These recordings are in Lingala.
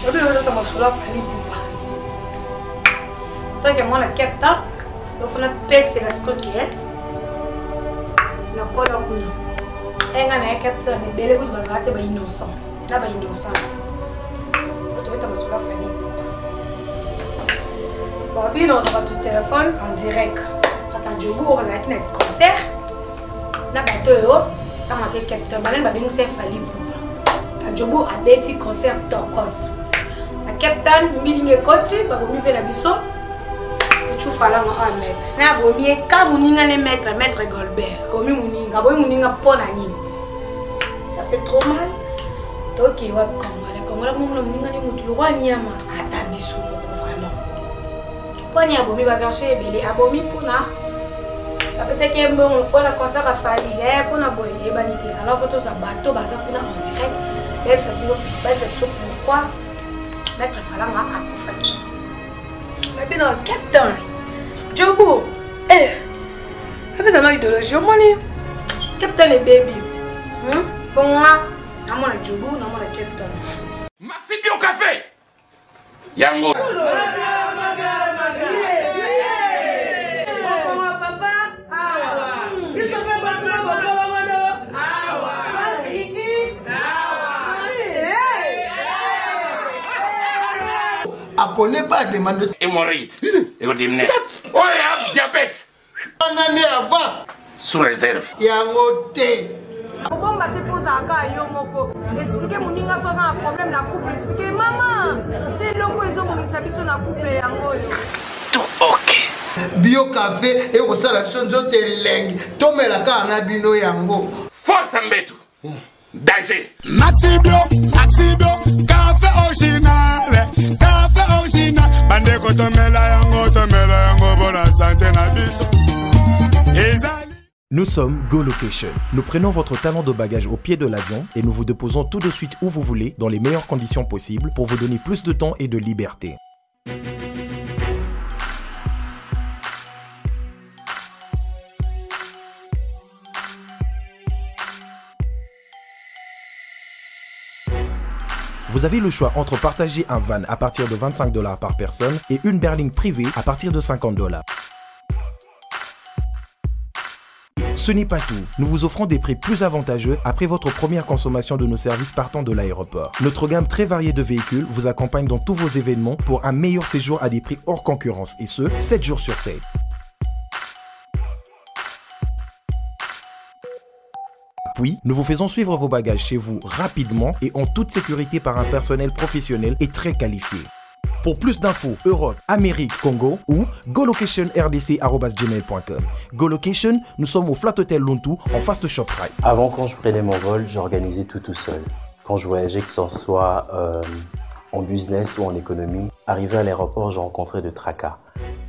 Obi ozota masolo ya Fally Ipupa. Tant que mwana Cape Town, ofana pesela sikoyo ke nakola kuna. Enga na ye Cape Town ebele kutu bazala te ba innocent na ba innocente. Tobeta masolo ya Fally Ipupa. Bon, bino ozwaka tu téléphone en direct. Tata Djobu oyo bazalaki na concert na bato oyo ntango ake Cape Town banani babengisi ye Fally Ipupa. Djobu abeti concert tokos na Cape Town, mbilinga ekoti babomi ve na biso ecufalanga oyo maître na abomi ye ka moninga ne maître maître Golbert abomi moninga abomi moninga mpo na nini? Ça fait trop mal. Toke wapi congolais? Congolais komomona moninga ne motu lokwa nyama ata biso moko vraiment. Mpo nini abomi? Baversion ebele. Abomi mpona bapesaki ye mbongo mpona concert afali mpona boye eyebani te. Alors faut toza bato baza kuna en direct, bayebisa bino, bayebisa biso pourquoi maître Falanga akufaki na bino ya Cape Town. Jobu apesa na idéologie omoni Cape Town ebebi mponga namona Jobu namona Cape Town. Maxi Bio Café yango. Akone pas demande. Hémorroïde ekodimine oyo ya diabète. Wana nde avant. Sous réserve. Yango te. Kobomba te mpo ozalaka yo moko. Explike moninga so aza na problème na couple, explike mama te eloko ezobongisa biso na couple yango oyo. Tout ok. Bio café ekosala biso nzoto elengi, tomela kaka na bino yango. Force mbetu danger. Maxi Bio, Maxi Bio, café original, café original. Bandeko tomela yango, tomela yango bona santé na biso. Ezali. Nous sommes Go Location. Nous prenons votre talon de bagage au pied de l'avion et nous vous déposons tout de suite où vous voulez, dans les meilleures conditions possibles, pour vous donner plus de temps et de liberté. Vous avez le choix entre partager un van à partir de 25 $ par personne et une berline privée à partir de 50 $. Ce n'est pas tout. Nous vous offrons des prix plus avantageux après votre première consommation de nos services partant de l'aéroport. Notre gamme très variée de véhicules vous accompagne dans tous vos événements pour un meilleur séjour à des prix hors concurrence et ce, 7 jours sur 7. Puis, nous vous faisons suivre vos bagages chez vous rapidement et en toute sécurité par un personnel professionnel et très qualifié. Pour plus d'infos, Europe, Amérique, Congo ou golocationrdc arobase gmail point com. Golocation, nous sommes au Flat Hotel Luntu, en face de ShopRite. Avant, quand je prenais mon vol, j'organisais tout, tout seul. Quand je voyageais, que ce soit en business ou en économie, arrivé à l'aéroport, je rencontrais de tracas.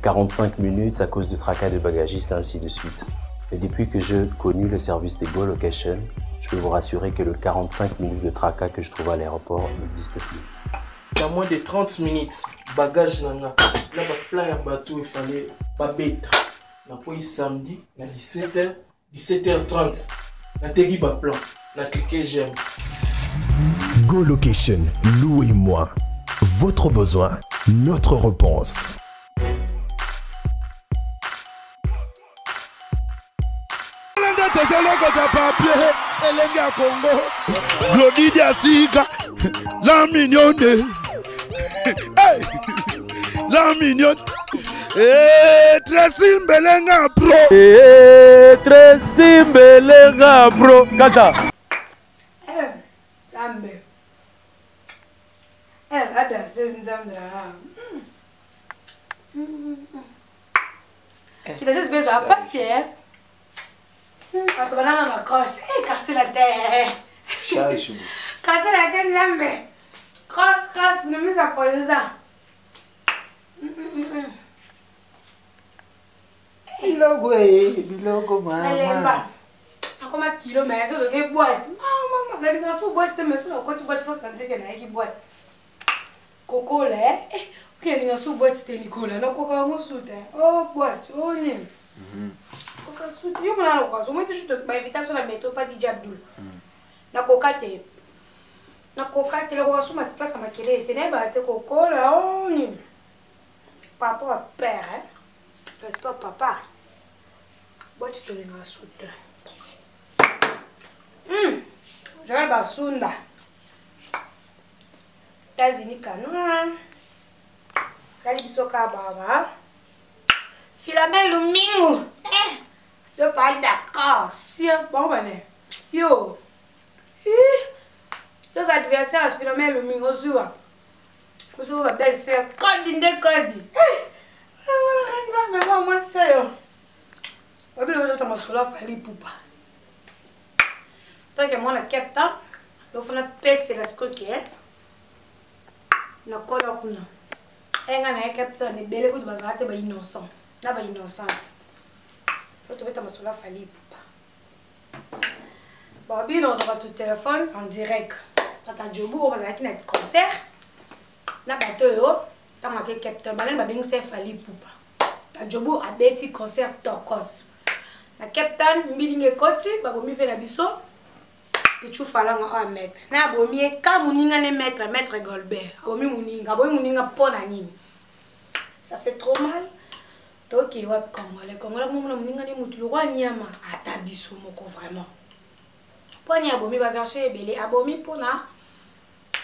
45 minutes à cause de tracas de bagagistes, ainsi de suite. Et depuis que j'ai connu le service des Go Location, je peux vous rassurer que le 45 minutes de tracas que je trouve à l'aéroport n'existe plus. Il y a moins de 30 minutes, bagage nanga, là ba plein ya bateau, il fallait pas bête. Na poi samedi, na dix-sept heures, dix-sept heures trente, na tegi ba plan, na cliquer j'aime. Go Location, louez-moi. Votre besoin, notre réponse. Tozolokota papier elenge ya Congo. Glody Diasika, la mignonne. Hey, la mignonne. Eh, Tracy Mbelenga bro. Eh, Tracy Mbelenga bro. Kaka. Eh, Nzambe. Eh, zada sisi Nzambe na. Kita sisi beza pasi eh. Bato banana na croche. Eh, quartier la terre. Charge. Quartier la terre Nzambe. Croche, croche, nous nous apposons ça. Biloko eh, biloko mama. Nalemba. Akoma kilo mais je dois boîte. Mama, mama, nalinga sous boîte mais sous la côte boîte faut sentir que na ki boîte. Coco là, eh, ok, nalinga sous boîte te Nicolas, na coca ngo sous te. Oh boîte, oh ni. Coca sous, yo mona na coca, moi toujours ba invitation na métro pas DJ Abdul. Na coca te. Nakoka te, nakoka suma place ya makelele te, nayebaka te kokola o nini. Par rapport à père, hein? Respect papa. Boti tolingaka su te. Joël Basunda. États-Unis kanoa. Sali biso ka baba. Filamel Lumingu. Eh, yo pas d'accord. Si, bon bane. Yo. Eh. Yo adversaire ya Filamel Lumingu ozuwa. Ozuwa ba belle sœur. Kodi nde kodi. Eh. Wana nzambe mwa mwasi oyo. Obi ozo masolo Fally Ipupa. Tant que mwana Cape Town, lofana pesela sikoyo ke nakola kuna. Enga na ye Cape Town ebele kutu bazala te ba innocent na ba innocente. Po tobeta masolo Fally Ipupa. Babi nakozwa bato telefone en direct. Tata Jobu oyo bazalaki na concert na bato oyo ntango ake Cape Town banani babengisa ye Fally Ipupa. Tata Jobu abeti concert tokos na Cape Town, mbilinga ekoti babomi ve na biso Pichu Falanga oyo maître na abomi ye ka moninga ne maître, maître Golbert abomi moninga, abomi moninga mpo na nini? Ça fait trop mal. Toke wapi congolais? Congolais komomona moninga ne mutu lokwa nyama, ata biso moko vraiment. Mpo nini abomi? Baversion ebele. Abomi mpona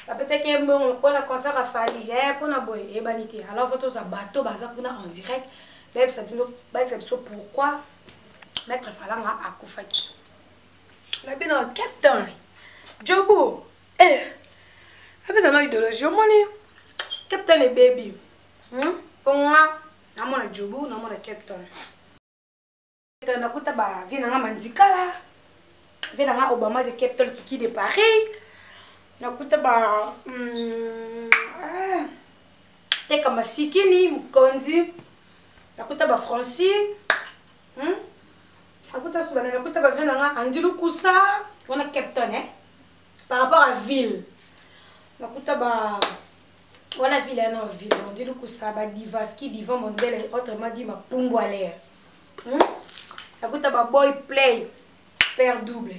bapesaki ye mbongo mpona concert afali mpona boye eyebani te. Alors faut toza bato baza kuna en direct, bayebisa bino, bayebisa biso pourquoi maître Falanga akufaki na bino Cape Town. Jobu apesa na idéologie, omoni Cape Town ebebi mpo nga namona Jobu, namona Cape Town, nakuta ba vieux nanga Mandikala, vieux nanga Obama de Cape Town, Kiki de Paris, nakuta ba teka masikini mokonzi, nakuta ba Francis, Nakuta subana, nakuta ba vieux nanga Andilu Kusa wana Cape Town, par rapport à ville nakuta ba wana ville ya na ville Andilu Kusa, ba Divaski Divan Mondele, autrement dit Mapumbu à l'air, Nakuta ba Boy Play père double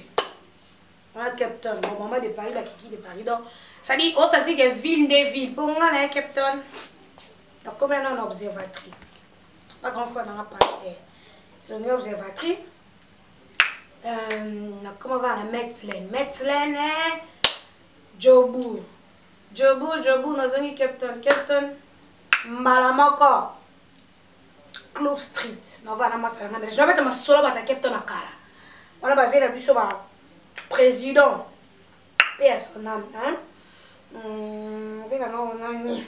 wana Cape Town, bon mama de Paris, bakiki de Paris. Donc ça dit osati ke ville nde ville mpo nga na ye Cape Town nakomi na Observatory, pas grand fois nanga pasteur elongi Observatory, nakoma vaa na Metzlen, Metzlen, Jobu, Jobu, Jobu, nazongi Cape Town, Cape Town mbala moko Clove Street, navaa na masala nga nabeta masolo bata Cape Town na kala wana, bavieux na biso ba président mpe ya son âme, hein? Obenganga nani?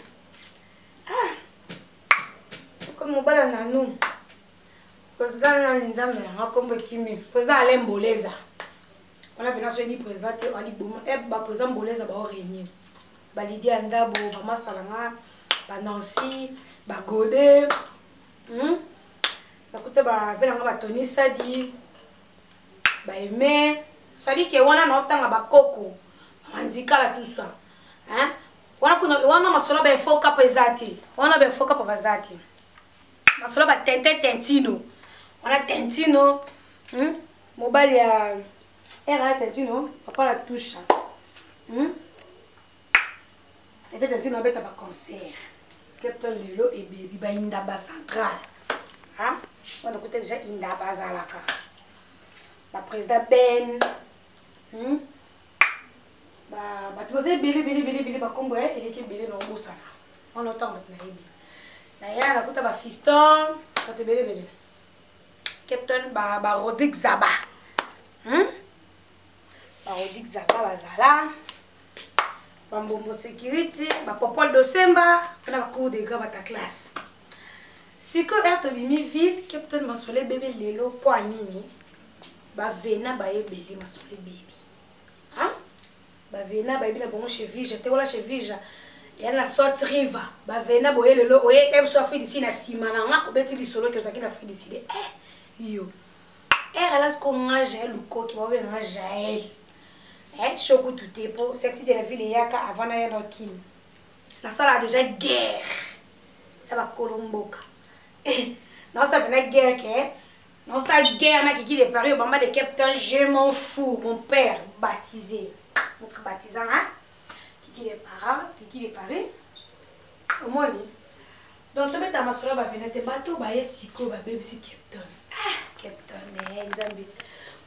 Ah, comme mobala nanu président nani, nzambe nanga, kombo ekimi, président Alain Boleza wana mpena. So yebi président te aliboma, baprésident Boleza baorégner, balidia ndabo, bamasalanga, banancy, bagode, Nakuta bavieux nanga batoni sadi baeme sadi ke wana naotanga bakoko bamandikala, tout ça, hein? Wana kuna wana masolo bainfo kapa eza te, wana bainfo kapa baza te, masolo batente tentino wana tentino, Mobali ya era tentino, papa na tusha, Tete tentino abeta baconcert Cape Town. Lelo ebebi baindaba central wana kuta déjà indaba azalaka baprésident Ben, Bato baza ebele ebele ebele ebele, bakombo eleki ebele na obosana wana. Otango bato nayebi naya nakuta bafiston, bato ebele ebele Cape Town, barodrigue Zaba, Barodrigue Zaba bazala, bambombo sécurité, bapopole dosemba mpona bacour de grand bata classe. Sikoyo ere tobimi ville Cape Town, masolo ebebe lelo mpo anini? Bavena bayebele masolo ebebi, bavena bayebi na bango chez Vija te, wala chez Vija ya na Salt River. Bavena boye lelo oye biso Afrique d'ici na nsima na nga obeti lisolo ke ozalaki na Afrique d'ici. Yo ere ala siko nga Jael Lukoki, babenga nga Jael shokutu te mpo sexy de la ville eyaka avant na ya na okimi. Nasalaka déjà guerre ya bakolo mboka, naosala mpena guerre ke naosala guerre na Kiki de Paris, Obama de Cape Town, je m'en fous, mon père baptisé, moto baptisant, hein? Kiki de Paris, Kiki de Paris. Omoni. Donc tobeta masolo ba vena te bato baye sikoyo babebisi Cape Town. Ah, Cape Town, eh, Nzambe.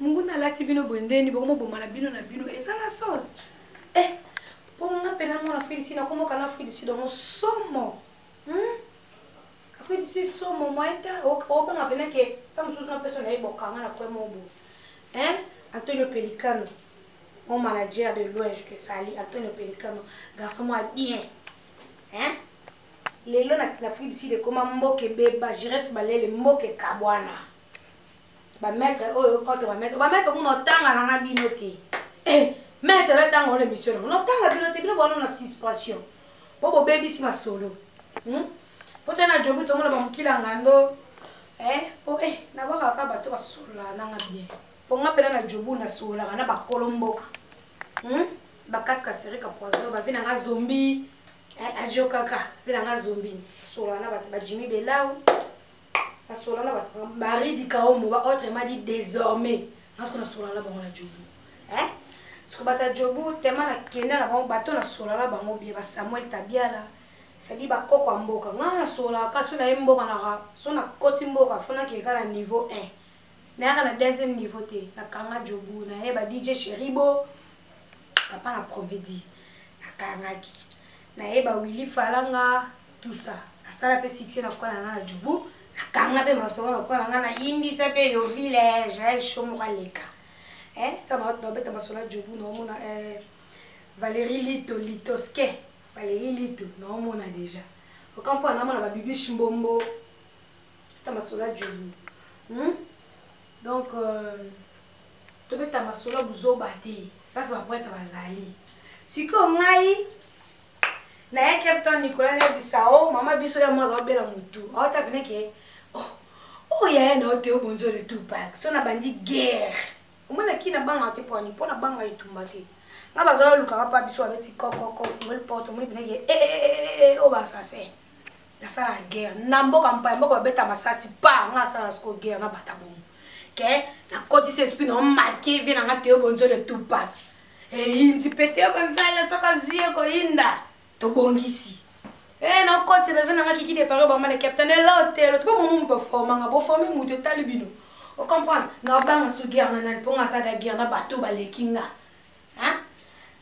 Mungu nalati bino boye ndeni bokomoboma na bino na bino eza na sauce. Eh, mpo nga mpe namona Afrique du Sud nakomoka na Afrique du Sud yango somo. Hmm? Afrique du Sud somo moyen te obanga mpena ke ta mosusu na peso na ye bokanga na kwe mobo. Hein? Antonio Pelicano. Mon manager de loin, je te salue, Antonio Pelicano. Garçon moi bien. Hein? Lelo na Afrique du Sud ekoma mboka ebeba, Jires Balele mboka ekabwana. Ba maître oyo contre ba maître, ba maître kuna otanga na nga bino te. Eh, maître na tanga ona mission na otanga bino te, bino bwana na suspension. Po bobebisi masolo. Po te na jobu tomona ba mokila ngando. Eh, po eh na baka kaka bato basolola na nga bien. Po nga pena na jobu na sololaka na bakolo mboka. Ba casque serika poison, ba vie na nga zombie. Eh, ajo kaka, vie na nga zombie. Solola na bato ba Jimmy Belau. Ba solola na bato Marie Dikaomo, ba autrement dit désormais. Nga siko na solola na bango na jobu. Eh? Siko bata jobu tema na kenda na bango bato na solola na bango bien ba Samuel Tabiala. C'est-à-dire ba koko ya mboka. Nga na solola ka so na ye mboka na ka, so na koti mboka fo na keka na niveau 1. Nayaka na deuxième niveau te, nakanga jobu, nayeba DJ Cheribo, papa na promedi, nakangaki. Nayeba Willy Falanga, tout ça. Asala pe succès na kwa na na jobu, nakanga pe masolo na kwa na nga na yindisa pe yo village, Jael show moko aleka. Eh, tama na beta masolo ya jobu na omona eh Valérie Lito Litoske, Valérie Lito na omona déjà. Okampo na mona ba Bibiche Mbombo. Tama masolo ya jobu. Donc tobeta masolo buzoba te place ba prêtre bazali. Sikoyo ngai na ya Cape Town Nicolas nayebisa o mama biso ya mwaza obela mutu aota pene ke oh oh yaya na ote obonzo le Tupac so na bandi guerre omona ki na banga te poni pona banga etumba te nga bazo lukaka pa biso abeti kokoko fungoli porte omoni pene ke eh eh eh o ba assassin nasala guerre na mboka mpaya mboka babeta masasi pa nga asala siko guerre na bata bongo ke nakotisi esprit na omake vie na nga teo bonzole Tupac eyindi mpe teo bonzole soki azwi ye koyinda tobongisi eh nakotela vie na nga kiki de Paris bama na capitaine elotelo to bomo moto baformanga boforme moto etali bino ocomprendre nabanga so guerre na nani mpo nga asala guerre na bato baleki nga hein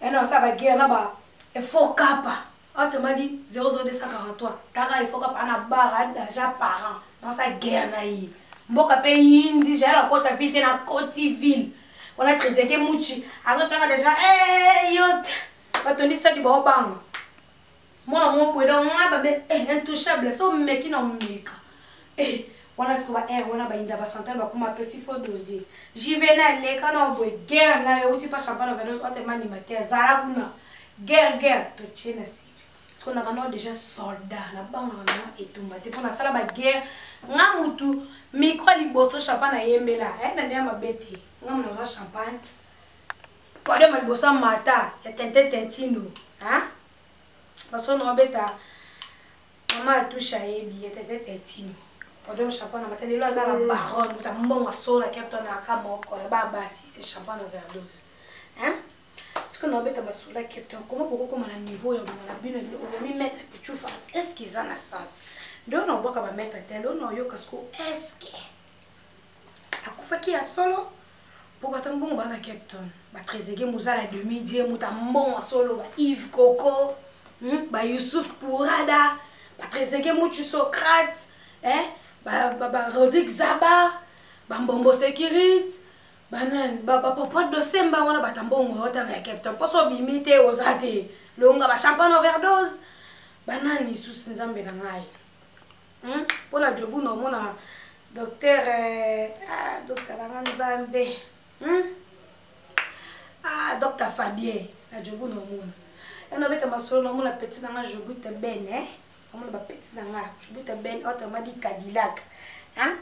ena osala baguerre na ba efokapa Autrement dit, 00243, tara il faut pas na bar déjà parent. Dans sa guerre na yi. Mboka pe yindi, j'ai la kota ville te na koti ville. On a Trezeguet Muchi, azotanga déjà eh yot. Batoni sa di ba bang. Mwana mo boye donc nga ba be eh intouchable so meki na meka. Eh wana siko ba air wana ba inda ba central ba kuma petit faux dosier. Juvenal leka na boye guerre na yo uti pa champagne overdose autrement animateur zala kuna. Guerre guerre totie na si. Parce qu'on a déjà soldat na banga na etumba te pona sala ba guerre nga mutu micro liboso champagne na yembela eh na ndia mabete nga mona za champagne podium liboso mata ya tente tentino hein baso na beta mama atusha yebi ya tente tentino podium champagne na mata lelo aza na baronne muta mbongo sola captain na ka moko ya ba basi c'est champagne overdose hein Ce que nous avons masolo ya Cape Town, comment bokokoma na niveau ya obima na bino obomi maître Pichufa, est-ce qu'ils en a sens? Leo na obwaka ba maître te, leo na oyoka siko est-ce que akufaki ya solo po bato mbongo ba na Cape Town, ba Trezeguet Muzala demi dieu muta mbongo solo ba Yves Coco, ba Youssouf Pourada, ba Trezeguet Muchu Socrate, hein, ba Rodrigue Zabar, ba Mbombo Security, banani bapapa dosemba wana bata mbongo otanga ya Cape Town mposo obimi te oza te longa ba champagne overdose banani lisusu nzambe na ngai mpona jobu na omona docteur ah, docteur nanga nzambe ah, docteur Fabien na jobu na omona yana obeta masolo na omona petit nanga jobu te ben eh? Namona ba petit nanga jobu te ben autrement dit Cadillac hein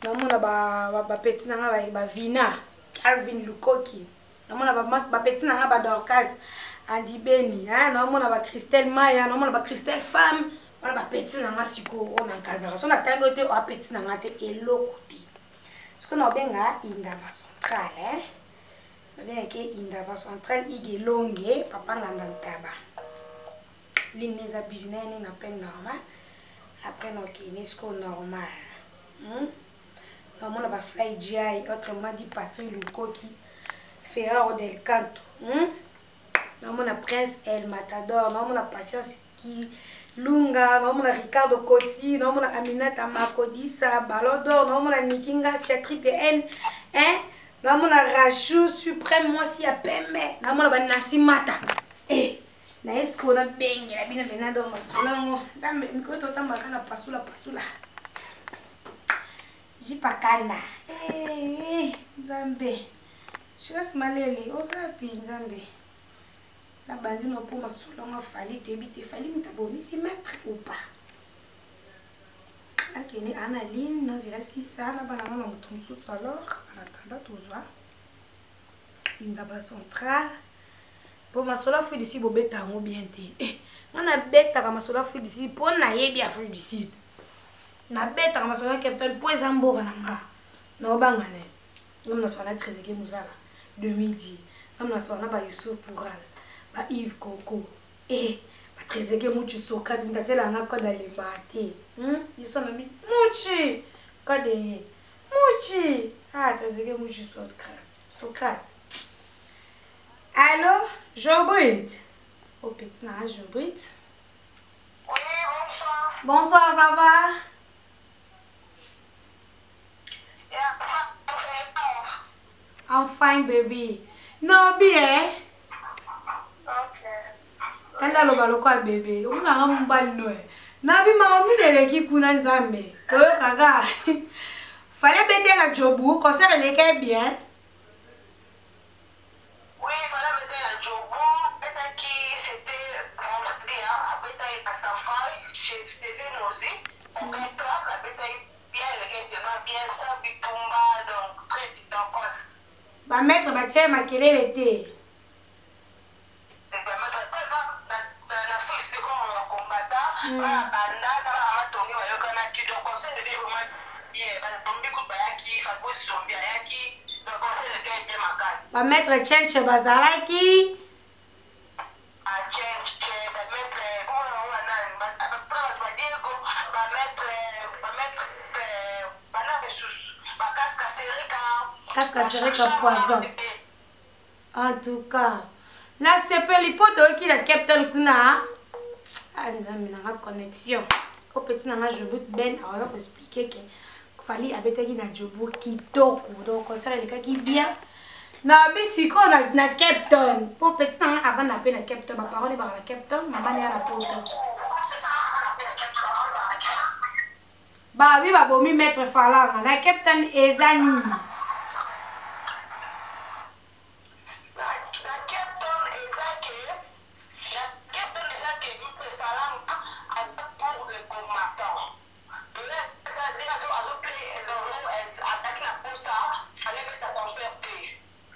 namona ba petit nanga ba Vina Calvin Lukoki namona ba petit nanga ba Dorcas Andy Beni hein namona ba Christelle Maya namona ba Christelle Femme wana ba petit nanga sikoyo oyo na nkazaka so natangi te oyo petit nanga te eloko te sikoyo naobenga Indaba Centrale hein babengaki Indaba Centrale Igelonge papa nganda ntaba. Ligne eza busy na ye na peine normal. Après nakende sikoyo normal. Namona ba Fly GI, autrement dit Patrick Lukoki, Ferraro del Canto. Namona Prince El Matador, namona Patience Kilunga, namona Ricardo Koti, namona Aminata Makodisa, Ballon d'Or, namona Niki Ngasia, Triple N, hein? Namona Rachou Suprême mwasi ya pembe, namona ba Nasi Mata. Eh, na ye sikoyo nabengela bino mpena donc masolo yango nzambe mikolo totambaka na pasula pasula jipakanda. Eh, nzambe Shiras Malele oza pi nzambe nabandi no mpo masolo yango afali toyebi te fali moto abomisi maître ou pas. Akende ana ligne nozela sisa na bana ngo na moto mosusu. Alors en attendant tozwa Indaba Centrale mpo masolo Afrique du Sud bobeta yango bien te. Eh, nga nabetaka masolo Afrique du Sud mpo nayebi Afrique du Sud. Nabetaka masolo ya Cape Town mpo eza mboka na nga. Naobanga ne ngam nasola na Trezeguet Mozala 2010, ngam nasola na ba Yusuf Poural, ba Yves Coco, eh, ba Trezeguet Muchi Socrate moto atiela nga code alembaka te. Biso na mi Muchi code ye Muchi, ah, Trezeguet Muchi Socrate Socrate. Allô, Jobrit. Oh petit na Jobrit. Oui, bonsoir. Bonsoir, ça va? I'm fine, baby. No, bien. Okay. Tanda loba lokola bebe. Omonaka mobali no e. Nabi makambo mingi eleki kuna nzambe. Toyokaka. Fallait bete na Jobu, concert eleki bien. Oui, fallait bete na Jobu, betaki c'était vendredi, hein, abetaki na Safari chez Steven Ozi. Orchestre, abetaki bien, eleki tellement bien, sans bitumba, donc très kitoko. Ba maître batia makelele te. Ba maître Chenche bazalaki. Kaska Sereka poison. En tout cas, nasepeli mpo toyoki na Cape Town kuna. Ah, nzambe nanga connexion. O petit nanga Jobut Ben aza koexplike ke Fally abetaki na Jobu kitoko. Donc concert elekaki bien. Na bisiko na Cape Town. Po petit nanga avant na pe na Cape Town, ba parole ba na Cape Town, mama ne na poto. Babi babomi maître Falanga na Cape Town eza nini?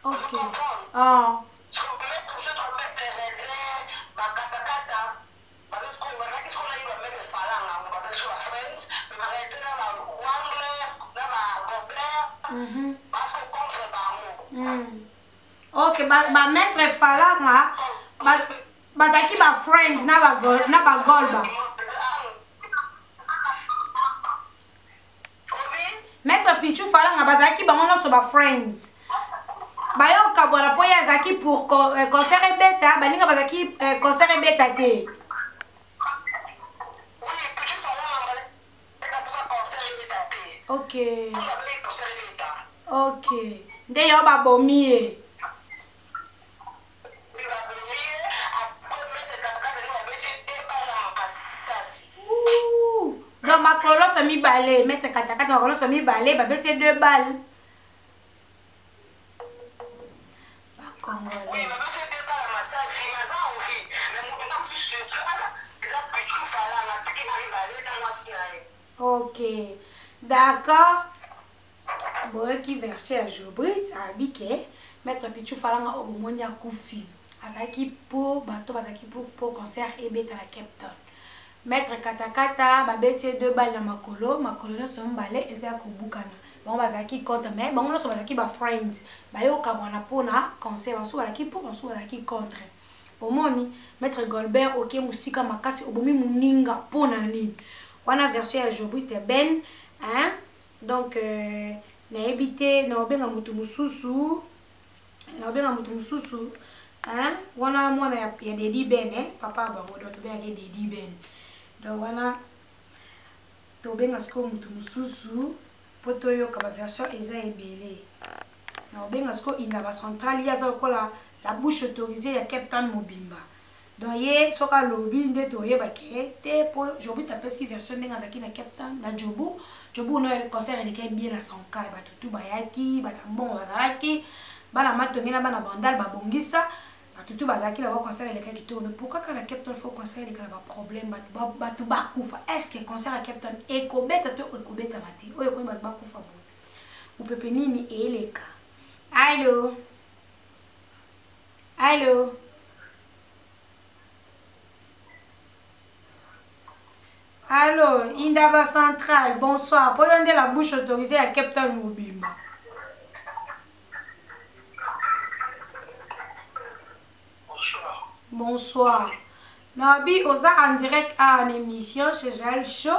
Ok. Ah. Ok, ba, ba maître Falanga ba bazalaki ba friends na ba na ba golba. Maître Pichu Falanga bazalaki bango nyonso ba friends. Bayokabwana mpo ye azalaki pour concert ebeta, baninga bazalaki concert ebeta te. Ok. Ok. Nde yo babomi ye. Donc makolo nyonso mibale, maître katakata makolo nyonso mibale, babeti ye deux balles. Bacongolais. Ok. D'accord. Boyoki verset ya Jobrit abi ke maître Pichu Falanga oyo bomoni akufi azalaki po bato bazalaki po concert ebeta na Cape Town. Maître Katakata babeti ye deux balles na makolo, makolo nyonso mibale eza ya kobukana. Bango bazalaki contre, mais bango nyonso bazalaki ba friends. Bayokabwana mpona concert, basusu bazalaki pour, basusu bazalaki contre. Omoni maître Golbert oke musika makasi obomi muninga pona nini? Wana version ya Jobrite Ben hein? Donc euh, nayebi te na obenga mutu mususu na obenga mutu mususu hein? Wana mwana ya, ya Dedi Ben eh? Papa bango donc tobengaki Dedi Ben donc wana tobenga sikoyo mutu mususu mpo toyoka ba version eza ebele na obenga sikoyo indaba central ye aza lokola la bouche autorisée ya cape town mobimba donc ye soki alobi nde toyeba ke te mpo jobut apesi version ndenge azalaki na cape town na jobu jobu no concert elekaki bien na sankai bato tu bayaki bato ya mbongo bazalaki bana matonge na bana bandal babongisa bato tu bazalaki na ba concert elekaki kitoko mais pourquoi kaka na cape town faut concert eleka na baproblème bato bakufa est ce que concert ya cape town ekobeta to ekobetama te oyo ekomi bato bakufa boye mopepe nini eleka allo allo allo indaba central bonsoir mpo yo nde la bouche autorisée ya cape town mobimba Bonsoir. Nabi oza en direct à en émission chez Jaël Show.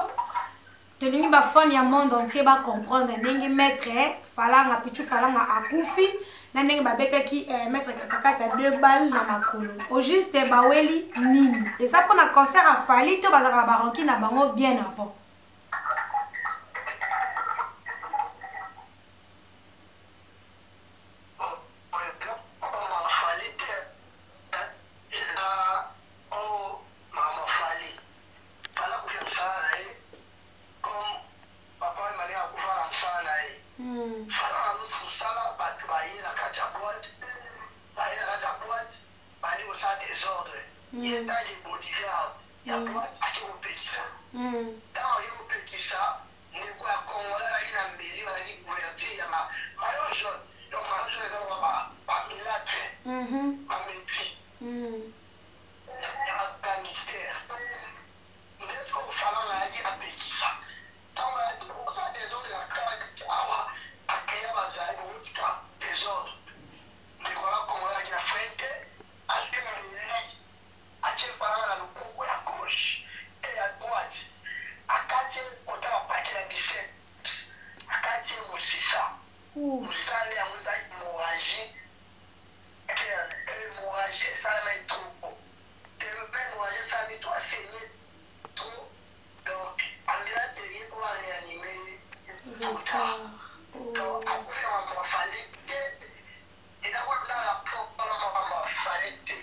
Tolingi ba fan ya monde entier ba comprendre ndenge maître eh, Falanga Pichu Falanga akufi na ndenge babetaki eh, maître Katakata deux balles na makolo. Au juste baweli nini? Eza pona concert a Fally to bazaka na ba rancune na bango bien avant. Ndeko ya congolais azalaki na mbeli bazalaki couverture ya ba maillot jaune donc maillot jaune eza lokola ba ba milatre ba metri ya ba gangster nde sikoyo falanga ayaki apekisa tango ayaki kosala desordre na kati awa akreya bazali bokotika desordre ndeko wana congolais azalaki na frein te azwi mbeli Atie falanga na loboko ya gauche et ya droite akati ye kota ba paquet na biceps akati ye mosisa mosisa nde yango eza hemorragie hemorragie esalamaki trop tellement hemorragie esalami trop asaigne trop donc ambulance eye po ba reanime ye trop tard donc akufi na makambo ya Fally te eza kuna rapport na makambo ya Fally te.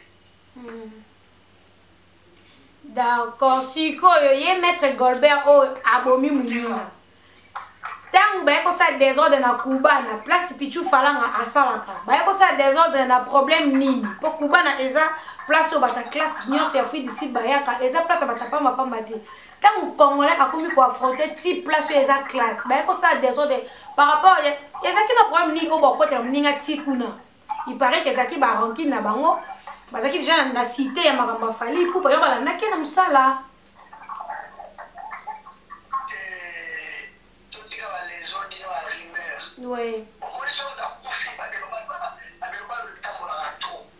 D'accord, sikoyo ye maître Golbert oyo abomi muninga. Tango baye kosala desordre na Kubana, place Pichu Falanga asalaka. Baye kosala desordre na problème nini? Po Kubana eza place oyo bata classe nyonso ya Afrique du Sud bayaka, eza place ya bata pamba pamba te. Tango Congolais akomi ko affronter ti place oyo eza classe, baye kosala desordre par rapport ezaki na problème nini oyo bakotela muninga ti kuna? Il paraît que ezalaki ba rancune na bango bazalaki déjà na, na cité ya makambo ya Fally Ipupa yo balandaki na mosala. Ouais.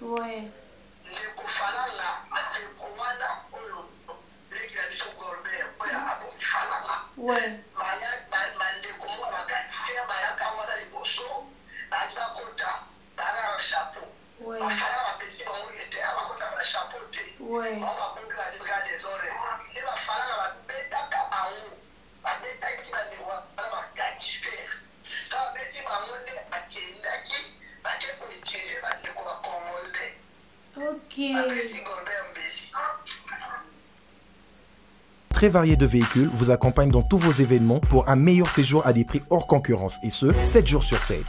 Ouais. Ouais. Ouais. Ok. Très varié de véhicules vous accompagne dans tous vos événements pour un meilleur séjour à des prix hors concurrence et ce, 7 jours sur 7.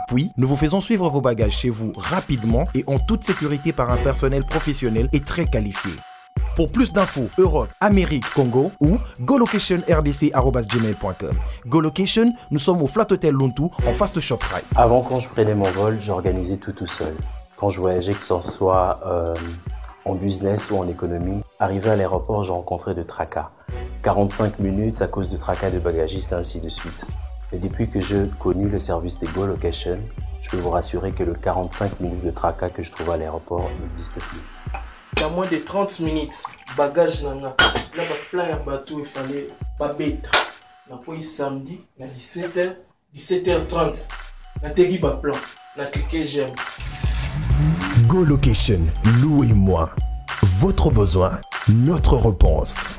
Puis, nous vous faisons suivre vos bagages chez vous rapidement et en toute sécurité par un personnel professionnel et très qualifié. Pour plus d'infos, Europe, Amérique, Congo ou golocationrdc.gmail.com. Golocation, nous sommes au Flat Hotel Luntu, en face de ShopRite. Avant, quand je prenais mon vol, j'organisais tout tout seul. Quand je voyageais, que ce soit euh, en business ou en économie, arrivé à l'aéroport, j'ai rencontré de tracas. 45 minutes à cause de tracas de bagagistes, ainsi de suite. Et depuis que j'ai connu le service des Go Location, Je peux vous rassurer que le 45 minutes de tracas que je trouvais à l'aéroport n'existe plus. Na moins de 30 minutes, bagage na nga na baplan ya bato efale babeta. Nakwei samedi na 17h, 17h30 nateki baplan, na clique j'aime. Go Location, louez-moi. Votre besoin, notre réponse.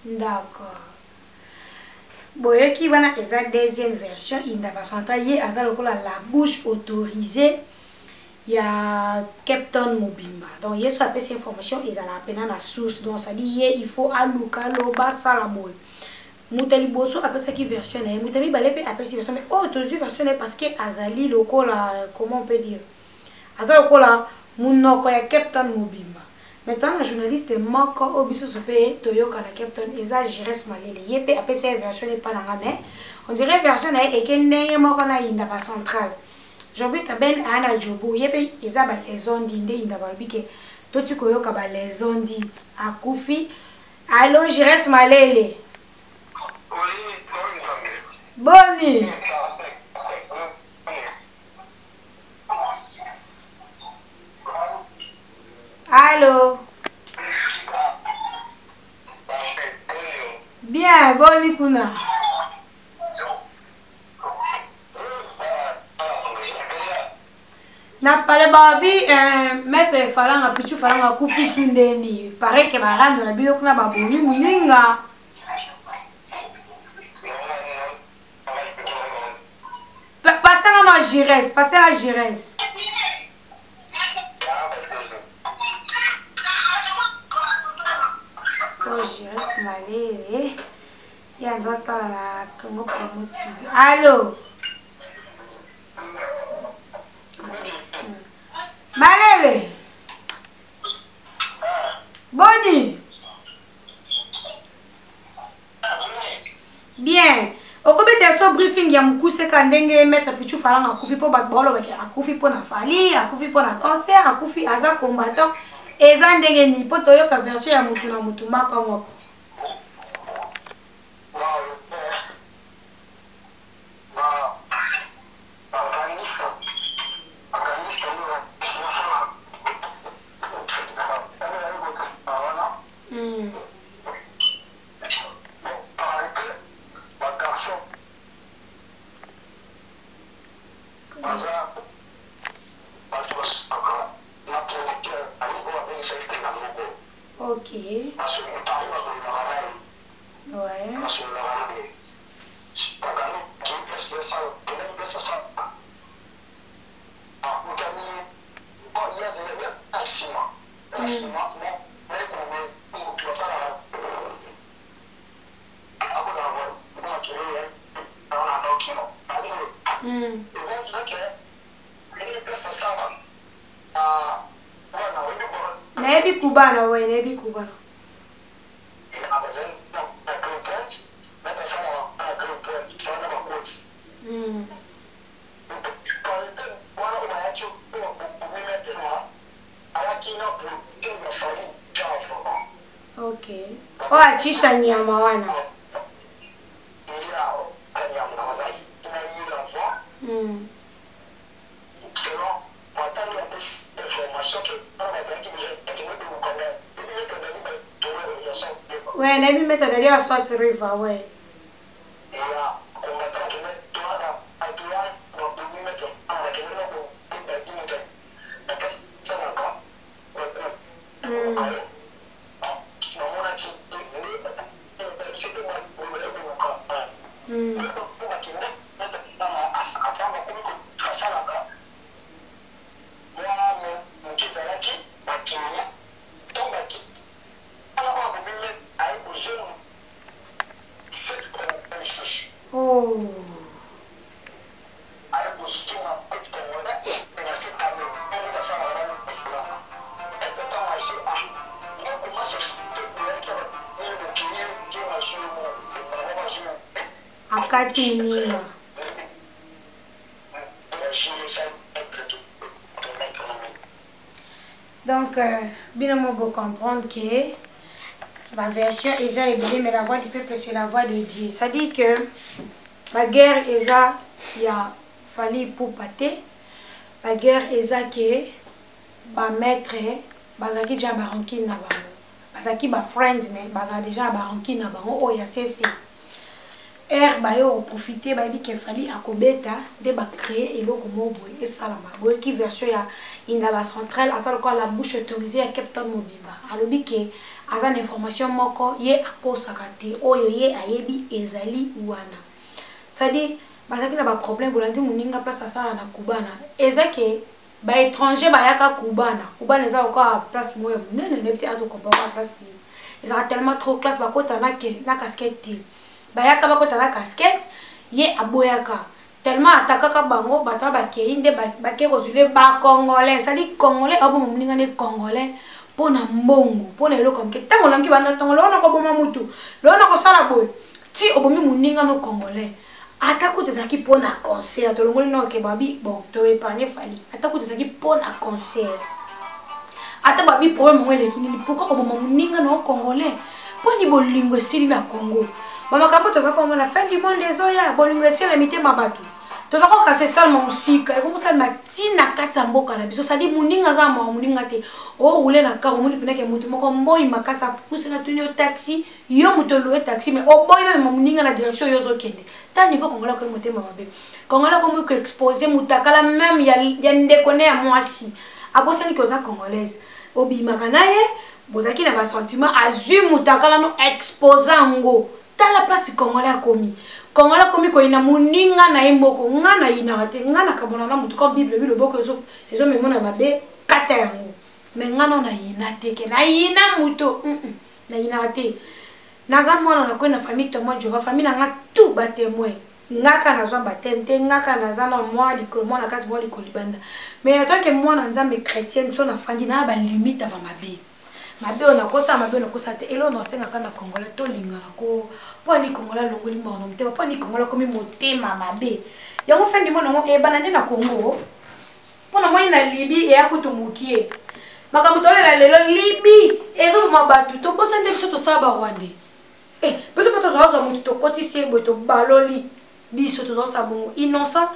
D'accord. Boyoki wana eza deuxième version Indaba Central ye aza lokola la bouche autorisée ya Cape Town mobimba. Donc ye so apesi information ezalaka pena na source. Donc ça dit ye il faut aluka loba sala boye. Moto ya liboso apesaki version na ye, moto ya mibale mpe apesi version, mais oyo tozwi version na ye parce que azali lokola, comment on peut dire, aza lokola monoko ya Cape Town mobimba. Maintenant na journaliste moko oyo biso so mpe toyoka na Cape Town eza Jires Malele, ye mpe apesi ye version epa na nga, mais on dirait version na ye eke ndenge moko na Indaba Central. Jean-Pierre Ben aya na Joburg, ye mpe eza ba lezondi nde Indaba alobi ke toti koyoka ba lezondi akufi. Allo Jires Malele. Boni. Allo. Bien, boni kuna. Na pale babi maître Falanga Pichu Falanga kufi sundeni. Paraît que ba rando na bino kuna ba bomi muninga. Passez na Jires, passez na Jires. Oh Jires Malele. Ya ndo sala na Congo Promo TV. Allo. Malele. Boni. Bien. Okobeta so briefing ya mukuse ka ndenge maître Pichu Falanga akufi po bato baolo bake akufi po na Fally, akufi po na concert, akufi aza combattant. Eza ndenge ni po toyoka version ya mutu na mutu moko moko. Ok. Ouais. Nayebi kubana, ouais, nayebi kubana. Ok. Oh, achisha nyama wana. Ouais, nayebi maître Dali ya Swat River, ouais. Oh. Akati muninga. Donc euh, bino mo bo comprendre que ba version eza ebele, mais la voix du peuple, c'est la voix de Dieu. Ça dit que ba guerre eza ya Fally Ipupa te, ba guerre eza ke ba maître bazalaki déjà ba rancune na bango, bazalaki ba friends, mais bazala déjà na ba rancune na bango oyo ya cc r bayo koprofite, bayebi ke Fally akobeta nde bacrée eloko moko boye esalama. Boyoki version ya Indaba Centrale, aza lokola la bouche autorisée ya Cape Town mobimba. Alobi ke aza na information moko, ye akosaka te, oyo ye ayebi ezali wana. C'est-à-dire bazalaki na baproblème. Bolandi moninga place asala na Kubana, eza ke baétranger bayaka Kubana. Kubana eza lokola place moko ya monene, nayebi te atokompa place nini, ezalaka tellement trop classe. Bakota na casquette te, bayaka bakota na casquette, ye aboyaka tellement atakaka bango. Bato wana bakei nde bakei kozwile bacongolais. C'est-à-dire Congolais aboma moninga nde Congolais mpo na mbongo, mpo na eloko ya moke. Ntango olangi banda ntongo, loo na koboma mutu, loo na kosala boye, ti obomi moninga no Congolais. Ata kutu ezalaki mpo na concert, tolongoli na oke babi, bon, toépargne Fally. Ata kutu ezalaki mpo na concert, ata babi problème yango eleki nini, pourquoi koboma moninga na yo Congolais? Mpo ni bolingo esili na Congo. Bamakambo toza komona, fin du monde ezoya, bolingo esili na mitema bato. Toza kokasa esalema mosika, ekomosalema ntina kati ya mboka na biso. Sadi moninga aza na mawa, moninga te orouler na car, omoni mpenake motu moko mboi makasi apuse na tuni yo taxi, yo moto oloue taxi, mais oboyi memema moninga na direction yo ozokende. Ta niveau Congolais akomi motema mabe. Congolais akomi koexpose mutakala même ya ndeko ne ya mwasi. Abosani ke oza Congolaise, obimaka na ye, bozalaki na basentiment, azwi mutakala no expose yango. Tala place Congolais akomi. Congolais akomi koyina moninga na ye moko. Nga nayinaka te, nga nakabona na motu comme Bible ebi loboko ezomemona mabe, kata yango. Mais nga no nayina te, ke nayina moto, nayinaka te. Naza mwana na kwei na famille témoin Jehova, famille na nga tout batémoin. Nga kaka nazwa baptême te, nga kaka naza na mwa likolo, mwa na kati, mwa likolo libanda. Mais en tant que mwana Nzambe chrétienne, so nafandi na balimite ya bamabe, mabe oyo nakosala, mabe oyo nakosala te. Eloko nasengaka na Congolais, tolingana ko. Mpo ani Congolais alongoli mbongo na motema? Mpo ani Congolais akomi motema mabe? Yango fin du monde yango eyebana nde na Congo. Mpo namoni na Libi eya kutu mokie. Makambo tolela lelo, Libi ezoboma bato, tobosani nde biso tosala Barwandais. Eh, biso mpe tozwazwa motu, tokotisi ye boye, tobaloli biso, tozosala bongo innocent.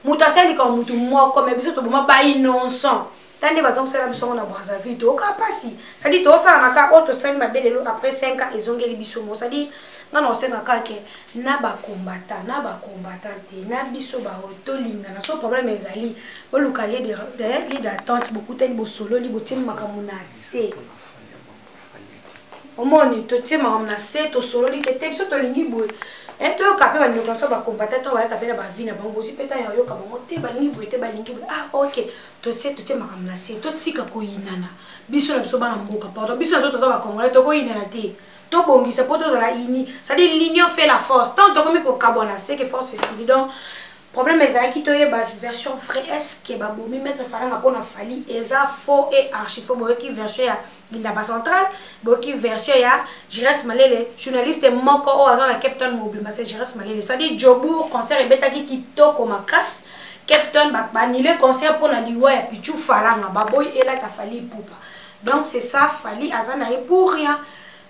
Moto asali likambo motu moko, me biso toboma bainnocent. Ta nde baza kosala biso yango na Brazzaville, toyoka mpasi. Cestadire tosalaka kaka oyo tosali mabe lelo, après 5 ans ezongeli biso mo. Cestadire nga na kosenga kaka ke na bakombata, na bakombata te, na biso baoyo tolingana. So problème ezali, boluka lieu d'attente, bokutani, bosololi, botiemi makambo na se. Omoni, totie makambo na se, tosololi ke te, biso tolingi boye. Toyoka mpe bandeko na biso bakombata to bayaka mpe na bavi na bango, bozwi mpe ntango ya koyoka bango te, balingi boye te, balingi boye. Ah ok, totie makambo na se, totika koyinana biso na biso bana mboka. Pardon, biso na biso toza bacongolais, tokoyinana te, tobongisa mpo tozala uni. C'est-à-dire l'union fait la force. Tant tokomi kokabwana, c'est que force esili. Donc problème ezalaki toyeba version vrai, est ce que babomi maître Falanga mpona Fally? Eza faux et archi faux. Boyoki version ya Lindaba Central, boyoki version ya Gires Malele, journaliste moko oyo aza na Cape Town mobimba, c'est Gires Malele. C'est-à-dire Jobour, concert ebetaki kitoko makasi, Cape Town baannule concert mpona liwa ya Pichu Falanga, baboyi elata Fally Ipupa. Donc c'est ça, Fally aza na ye pour rien.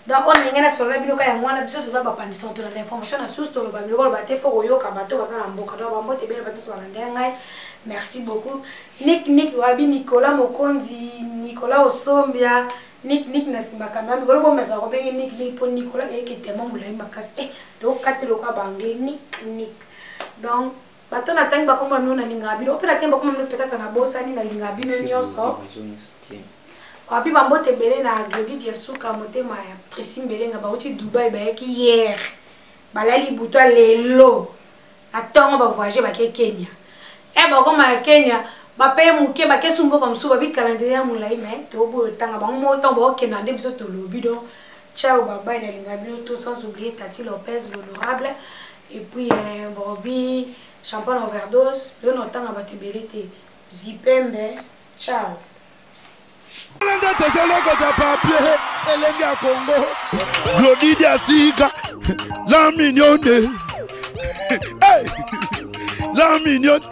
Donc oyo ndenge nasolola bino kaka yango wana. Biso toza bapandisa, tolanda information na source, toloba biloko loba te, fo koyoka bato baza na mboka. Donc bambote ebele, bato nyonso balanda ya ngai, merci beaucoup. Nik nik wabi Nicolas Mokonzi, Nicolas Osombia, nik nik na nsima kanda mikolo bomesaka kobenge nik nik mpo Nicolas eyeke tellement molai makasi. Eh, tokati lokola baanglais, nik nik. Donc bato natangi bakomba bino, nalingaka bino. Mpe natangi bakomba bino, peut-être nabosani, nalingaka bino nyonso. Wapi bambote ebele na Glodide ya suka motema ya Tracy Mbelenga, bauti Dubai, bayaki hier, balali butwa lelo na ntongo, bavoyage bake Kenya. E bakoma ya Kenya, bapaye moke, bakesu mboka mosusu, babi calendrier ya molai, mais toboyo otanga bango moko ntango baokenda nde biso tolobi. Donc ciao, babai, nalinga bino to, sans oublier Tati Lopez l'honorable, et puis Bobi champagne overdose. Yo na otanga bato ebele te, zipembe, ciao. Nde tozolokota papier elenge ya Congo, Glodi Diasika la mignonne, hey! La mignonne.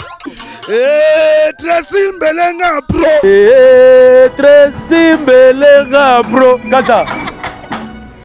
Eh, Tracy Mbelenga bro. Eh, Tracy Mbelenga bro. Kata.